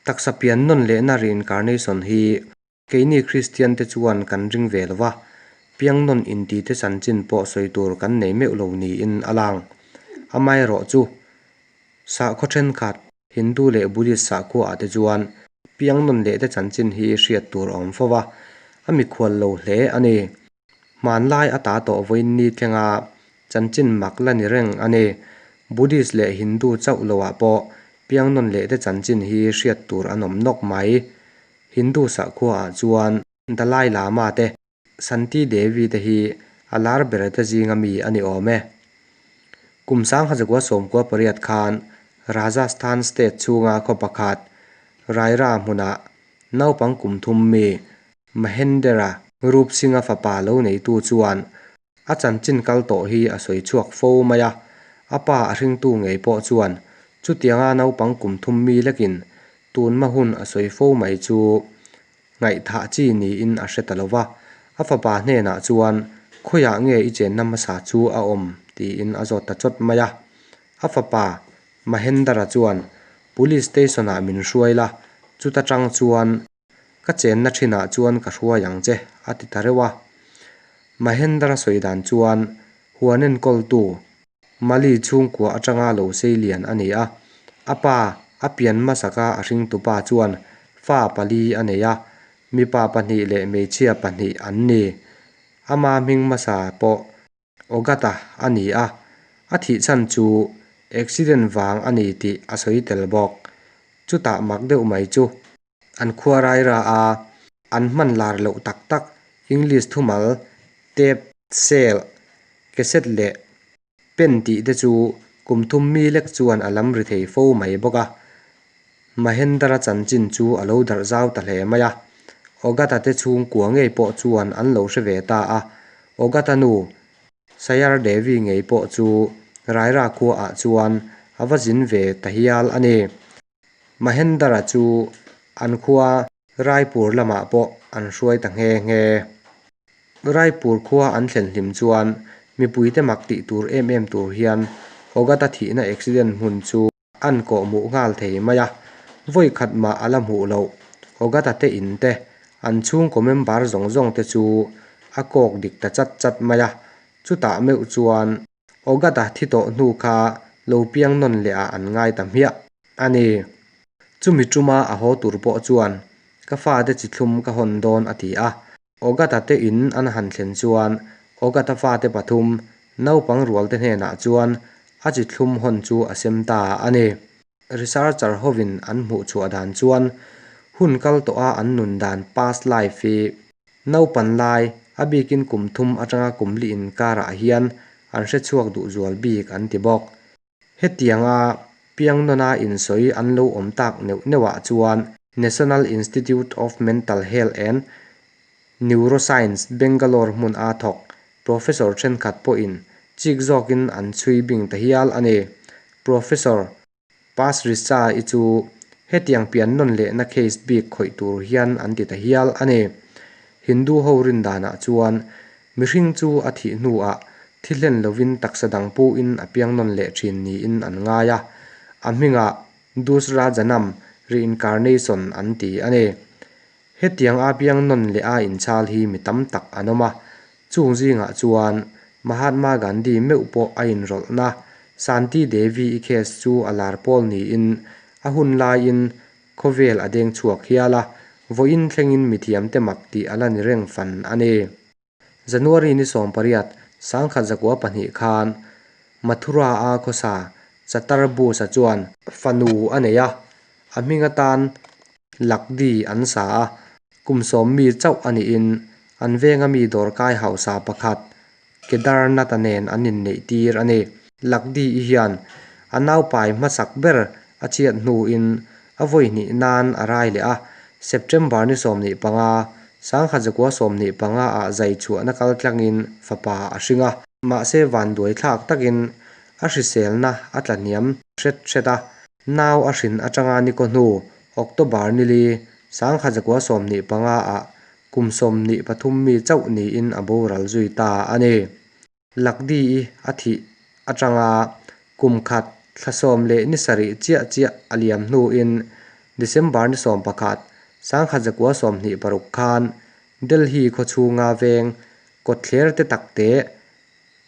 Taksa pian nawn lehna reincarnation hi keini Kristian te chuan kan ring ve lo va, piang nawn inti te chanchin pawh sawi tur kan nei meuh lo niin a lang. Amaherawhchu, Sakhaw thenkhat, Hindu leh Buddhist sakhuaah te chuan piang nawn leh te chanchin hi hriat tur a awm fo va, a mikhual lo hle a ni. Hmanlai a ta tawh vawiin ni thlenga chanchin mak la ni reng a ni. Buddhist leh Hindu chauh loah pawh piang nawn leh te chanchin hi hriat tur an awm nawk mai. Hindu sakhuaah chuan Dalai Lama te Shanti Devi te hi a lar ber te zinga mi a ni awm e. Kum 1998 khan Rajasthan state chhunga khaw pakhat Raira hmunah naupang kum thum mi Mahendra Roop Singh-a fapa lo neitu chuan a chanchin kal tawh hi a sawi chhuak fo mai a, a pa a hringtu ngei pawh chuan chutianga naupang kum thum mi lekin tunhma hun a sawi fo mai chu Ngaihthah chi niin a hre ta lo va, a fapa hnenah chuan, Khawiah nge i chenna hmasa chu a awm? tiin a zawt ta chawt mai a. A fapa Mahendra chuan, Police station-ah min hruai la, chuta tang chuan ka chenna thinah chuan ka hruai ang che, a ti ta reuh a. Mahendra sawi dan chuan, Huan enkawltu Mali chhungkua atanga lo sei lian a ni a, a pa a pian hmasaka a hringtupa chuan fa pali a nei a, mipa pahnih leh hmeichhia pahnih an ni. Ama hming hmasa pawh Ogata a ni a, a thih chhan chu accident vang a ni tih a sawi tel bawk. Chutah mak deuh mai chu an khua raira a, an hman lar loh tak tak English thumal, tape, cell, cassette leh pen tih te chu kum thum mi lek chuan a lam ri thei fo mai bawk a. Mahendra chanchin chu a lo darh zau ta hle mai a, Ogata te chhungkua ngei pawh chuan an lo hre ve ta a, Ogata nu Sayar Devi ngei pawh chu Raira khuaah chuan a va zin ve ta hial a ni. Mahendra chu an khua Raipur lamah pawh an hruai ta nghe nghe. Raipur khua an thlen hlim chuan mipuite mak tih tur em em tur hian Ogata thihna accident hmun chu an kawh hmuh nghal thei mai a, vawi khat mah a la hmuh loh. Ogata te in te, an chhungkaw member zawng zawng te chu a kawk dik ta chat chat mai a, chutah meuh chuan Ogata thi tawh hnu kha lo piang nawn leh ah an ngai ta hmiah a ni. Chumi tuma a haw tur pawh chuan ka fate chi thlum ka hawn dawn a ti a. Ogata te in an han thlen chuan Ogata fate pathum naupang rual te hnenah chuan a chi thlum hawn chu a sem ta a ni. Researcher hovin an hmuh chhuah dan chuan hun kal tawha an nun dan past life hi Naupan lai, a bikin kum thum atanga kum li inkarah hian an hre chhuak duh zual bik an ti bawk. Hetianga piangnawna insawi an lo awm tak neuh neuhah chuan National Institute of Mental Health and Neuroscience, Bangalore hmun a thawk Professor thenkhat pawhin chik zawkin an chhui bing ta hial a ni. Professor. Pasricha i chu hetiang pian nawn lehna case bik khawih tur hian an ti ta hial a ni. Hindu ho rin danah chuan mihring chu a thih hnuah thi hlen lovin taksa dang puhin a piang nawn leh thin niin an ngai a, a hmingah Dusra Janam, reincarnation, an ti a ni. Hetiang a piang nawn leh a inchhal hi mi tam tak an awm a, chung zingah chuan Mahatma Gandhi meuh pawh a inrawlhna Shanti Devi-i case chu a lar pawl niin a hun laiin khawvel a deng chhuak hial a, vawiin thlengin mithiamte mak tih a la ni reng fan a ni. January ni 18, 1902 khan Mathura-a khawsa Chatar Bose-a chuan fanu a nei a, a hming atan Lakdi an sa a, kum sawm mi chauh a niin an venga mi dawrkai hausa pakhat Kedarnath-a nen an inneih tir a ni. Lakdi-i hian a naupai hmasak ber a chhiat hnuin a vawi hnih nan a rai leh a, September ni 25, 1925 ah zai chhuahna kal tlangin fapa a hring a. Mahse vanduai thlak takin a hriselna a tla hniam hret hret a, nau a hrin atanga ni kaw hnu October nili, 1925 ah kum 23 mi chauh niin a boral zui ta a ni. Lakdi-i a thih atanga kum khat thla sawm leh ni sarih chiah chiah a liam hnuin December ni 11, 1926 khan Delhi khaw chhunga veng kawtthler te tak te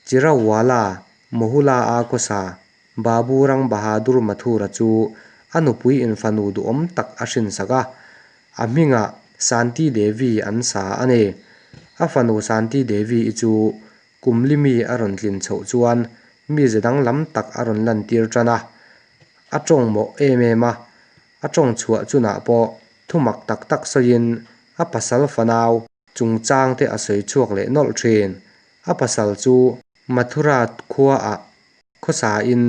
Chirawala Mohula-a khawsa Babu Rang Bahadur Mathura chu a nupui in fanu duhawm tak a hrinsak a, a hmingah Shanti Devi an sa a ni. A fanu Shanti Devi-i chu kum li mi a rawn tlin chhoh chuan mize danglam tak a rawn lantir tan a, a tawng mawh em em a, a tawng chhuah chunah pawh thu mak tak tak sawiin a pasal fanau chungchang te a sawi chhuak leh nawlh thin. A pasal chu Mathura khuaah khawsain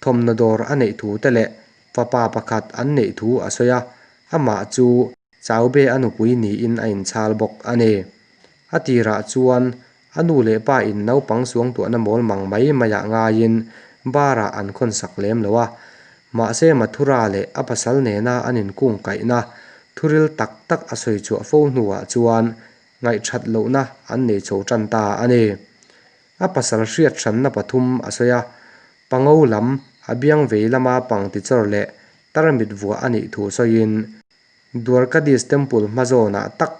thawmhnaw dawr a neih thu te leh fapa pakhat an neih thu a sawi a, amah chu Chaube a nupui niin a inchhal bawk a ni. A tirah chuan a nu leh pa in naupang suangtuahna mawl mang mai maiah ngaiin bar ah an khawnsak lem lo a. Mahse Mathura leh a pasal nena an inkungkaihna thuril tak tak a sawi chhuah fo hnuah chuan ngaihthat lohna an nei chho tan ta a ni. A pasal hriat hranna pathum a sawi a, pango lam a biang vei lama pang tichawr leh tarmit vuah a nih thu sawiin Dwarkadish Temple hma zawnah tak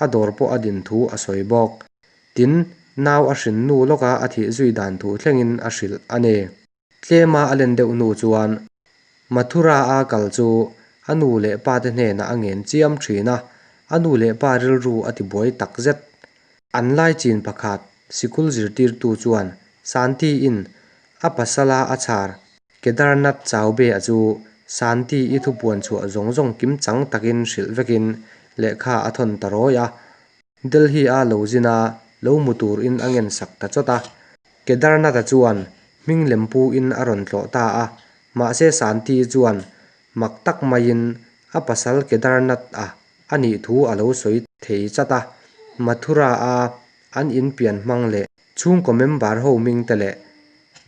a dawr pawh a din thu a sawi bawk. Tin, nau a hrin nu lawka a thih zui dan thu thlengin a hrilh a ni. Tlema a len deuh hnu chuan Mathura-a kal chu a nu leh pa te hnenah a ngen chiam thin a, a nu leh pa rilru a tibuai tak zet. An lai chin pakhat sikul zirtirtu chuan Santi-in a pasala a chhar Kedarnath Chaube-a chu Santi-i thupuan chhuah zawng zawng kim chang takin hrilh vekin lehkha a thawn ta rawi a. Delhi-a lo zin a, lo mu turin a ngen sak ta chawt a. Kedarnath-a chuan hming lem pu-in a rawn tlawh ta a, mahse Santi-i chuan mak tak maiin a pasal Kedarnath-a a nih thu a lo sawi thei chat a. Mathura-a an inpian hmang leh chhungkaw member ho hming te leh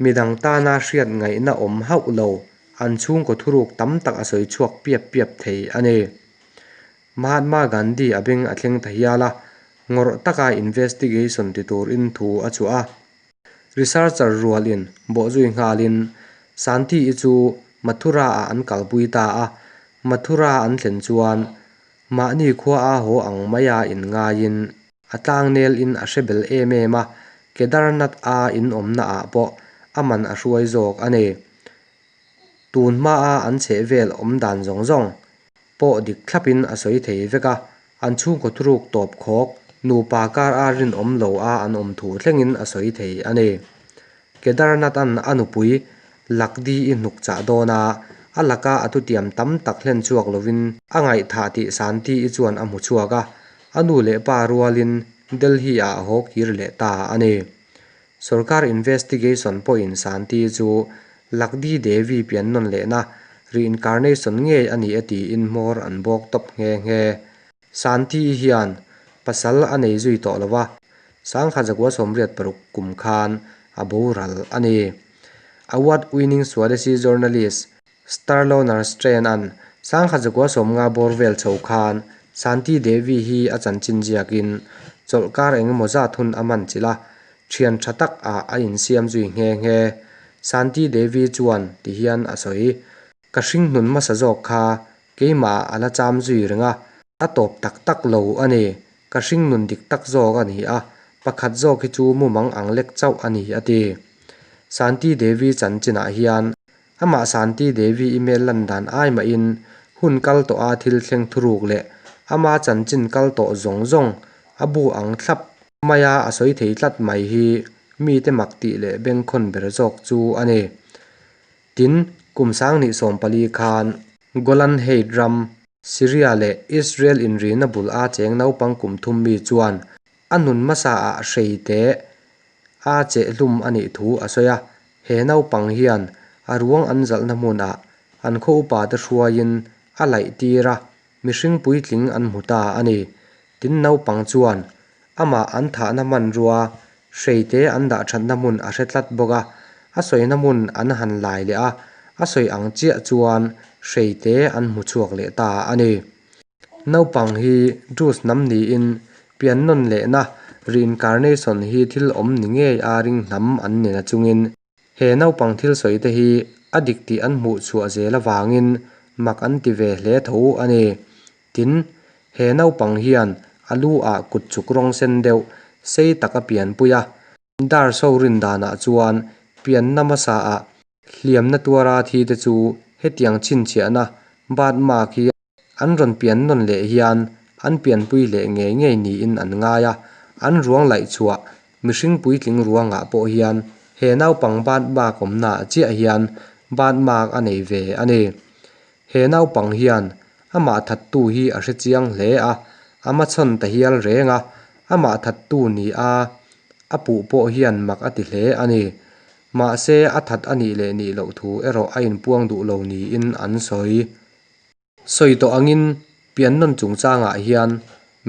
midang tana hriat ngaihna awm hauh lo an chhungkaw thuruk tam tak a sawi chhuak piap piap thei a ni. Mahatma Gandhi a beng a thleng ta hial a, ngawrh taka investigation ti turin thu a chhuah a. Researcher rualin bawhzui nghalin Santi-i chu Mathura-ah an kalpui ta a, Mathura an thlen chuan mahni khua a haw ang maia inngaiin a tlangnel in a hre bel em em a, Kedarnath-a in awmna ah pawh a man a hruai zawk a ni. Tun hmaa an chhehvel awm dan zawng zawng pawh dik thlapin a sawi thei vek a, an chhungkaw thuruk tawp khawk nupa kar a rinawm lo a an awm thu thlengin a sawi thei a ni. Kedarnath-a'n a nupui Lakdi-i hnuk chah dawn a, a laka a thutiam tam tak hlen chhuak lovin a ngaihthah tih Santi-i chuan a hmu chhuak a, a nu leh pa rualin Delhi-ah a haw kir leh ta a ni. Sorkar investigation pawhin Santi chu Lakdi Devi pian nawn lehna reincarnation ngei a ni e tiin hmawr an bawk tawp nghe nghe. Santi hian pasal a nei zui tawh lo va, 1986 kum khan a boral a ni. Award winning Swadeshi journalist Starloner Strain-a'n 1950 bawr vel chho khan Shanti Devi hi a chanchin ziakin chawlhkar eng emaw zat hun a hman chilh a, thian tha tak ah a insiam zui nghe nghe. Shanti Devi chuan ti hian a sawi, Ka hringnun hmasa zawk kha keimah a la cham zui reng a, a tawp tak tak lo a ni. Ka hringnun dik tak zawk a ni a, pakhat zawk hi chu mumang ang lek chauh a ni a ti. Shanti Devi chanchinah hian Amah Santi Devi email lan dan ai mahin hun kal tawha thil thleng thuruk leh ama chanchin kal tawh zawng zawng a bu ang thlap maia a sawi thei tlat mai hi mite mak tih leh bengkhawn ber zawk chu a ni. Tin, kum sanghnih 14 khan Golan Height ram, Syria leh Israel inrina bul a cheng naupang kum thum mi chuan a nun hmasa ah hrei teh a chehhlum a nih thu a sawi a, he naupang hian a ruang an zalhna hmunah an khaw upa te hruaiin a laih tir a, mihring puitling an hmu ta a ni. Tin naupang chuan amah an thahna hmanrua hreite an dah thatna hmun a hre tlat bawk a, a sawina hmun an han lai leh a, a sawi ang chiah chuan hreite an hmu chhuak leh ta a ni. Naupang hi Druze hnam niin pian nawn lehna reincarnation hi thil awm ni ngei a ring hnam an ni na chungin he naupang thil sawi te hi a dik tih an hmuh chhuah zel avangin mak an ti ve hle tho a ni. Tin, he naupang hian a lu ah kut chuk rawng sen deuh sei tak a pianpui a, dar so rin danah chuan pianna hmasa ah hliamna tuara thi te chu hetiang chhinchhiahna birthmark hi an rawn pian nawn leh hian an pianpui leh ngei ngei niin an ngai a, an ruang laih chhuah mihring puitling ruangah pawh hian he naupang birthmark awmnaah chiah hian birthmark a nei ve a ni. He naupang hian amah thattu hi a hre chiang hle a, a hmachhawn ta hial reng a, amah thattu ni a a puh pawh hian mak a ti hle a ni. Mahse a that a nih leh nih loh thu erawh a inpuang duh lo niin an sawi. Sawi tawh angin piannawn chungchangah hian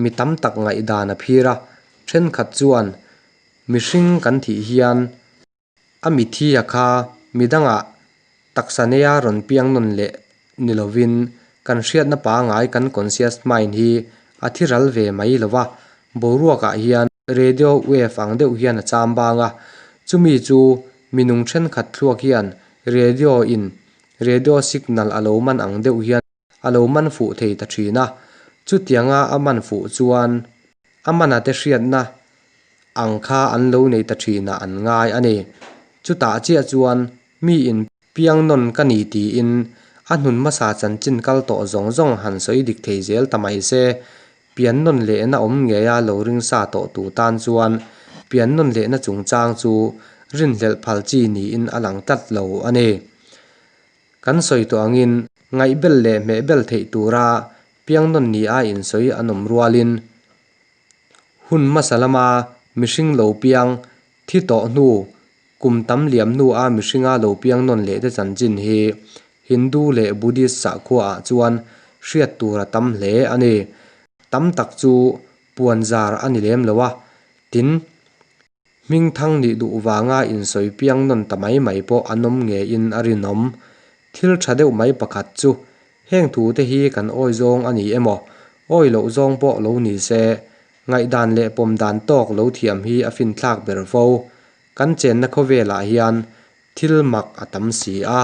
mi tam tak ngaihdan a phir a, thenkhat chuan mihring kan thih hian A mithi a kha midangah taksa neia rawn piang nawn leh ni lovin kan hriatna pangai kan conscious mind hi a thi ral ve mai lo va, boruakah hian radio wave ang deuh hian a cham bang a, chumi chu minung thenkhat thluak hian radio in radio signal a lo man ang deuh hian a lo man fuh thei ta thin a, chutianga a man fuh chuan a mana te hriatna ang kha an lo nei ta thinah an ngai a ni. Chutah chiah chuan mi in piang nawn ka ni tiin a hnun hmasa chanchin kal tawh zawng zawng han sawi dik thei zel ta mai se, pian nawn lehna awm ngeia lo ring sa tawh tu tan chuan pian nawn lehna chungchang chu rinhlelh phal chi niin a lang tlat lo a ni. Kan sawi tawh angin ngaihbel leh hmehbel theih tura piang nawn ni a insawi an awm rualin hun hmasa lama mihring lo piang thi tawh hnu kum tam liam hnua mihringa lo piang nawn leh te chanchin hi Hindu leh Buddhist sahkhuaah chuan hriat tur a tam hle a ni. Tam tak chu puan zar a ni lem lo a, tin, Hmingthang nih duh vanga insawi piang nawn ta mai mai pawh an awm ngeiin a rinawm. Thil tha deuh mai pakhat chu, heng thute hi kan awi zawng a ni emaw, awi loh zawng pawh lo ni se, ngaihdan leh pawm dan tawk lo thiam hi a finthlak ber fo. Kan chenna khawvelah hian thil mak a tam si a.